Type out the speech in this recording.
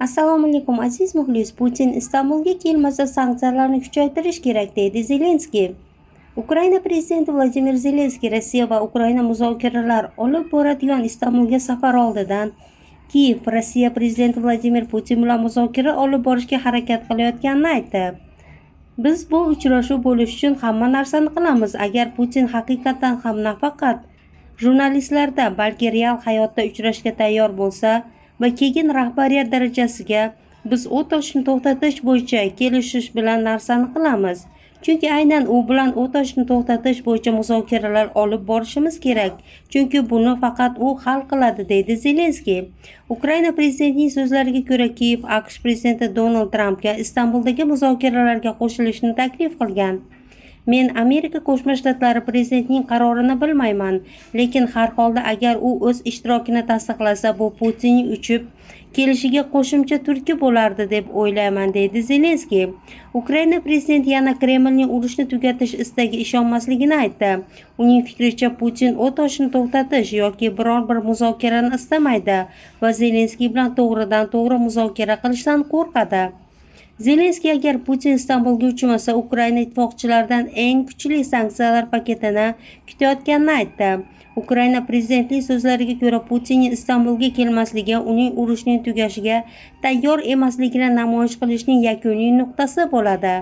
Assalomu alaykum, aziz muxlis. Putin Istanbulga kelmasa, sanksiyalarni kuchaytirish kerak, deydi Zelenskiy. Ukraina prezidenti Vladimir Zelenskiy Rossiya va Ukraina muzokaralar olib boradigan Istanbulga safar oldidan Kiyev Rossiya prezidenti Vladimir Putin bilan muzokara olib borishga harakat qilayotganini aytdi. Biz bu uchrashuv bo'lishi uchun hamma narsani qilamiz. Agar Putin haqiqatan ham nafaqat jurnalistlarda, balki real hayotda uchrashga tayyor bo'lsa va keyin rahbariyat darajasiga biz o't ochishni to'xtatish bo'yicha kelishish bilan narsani qilamiz. Chunki aynan u bilan o't ochishni to'xtatish bo'yicha muzokaralar olib borishimiz kerak. Chunki buni faqat u hal qiladi, deydi Zelenskiy. Ukraina prezidentining so'zlariga ko'ra, Kiyev AQSh prezidenti Donald Trampga Istanbuldagi muzokaralarga qo'shilishni taklif qilgan. Men Amerika Qo'shma Shtatlari prezidentining qarorini bilmayman, lekin har holda agar u o'z ishtirokini tasdiqlasa, bu Putinning uchib kelishiga qo'shimcha turtki bo'lardi deb o'ylayman, deydi Zelenskiy. Ukraina prezidenti yana Kremlning urushni tugatish istagiga ishonmasligini aytdi. Uning fikricha, Putin o't ochishni to'xtatish yoki biror bir muzokarani istamaydi va Zelenskiy bilan to'g'ridan-to'g'ri muzokara qilishdan qo'rqadi. Zelenskiy agar Putin Istanbulga uchmasa, Ukraina ittifoqchilaridan eng kuchli sanksiyalar paketini kutayotganini aytdi. Ukraina prezidentining so'zlariga ko'ra, Putinning Istanbulga kelmasligi uning urushning tugashiga tayyor emasligini namoyish qilishning yakuniy nuqtasi bo'ladi.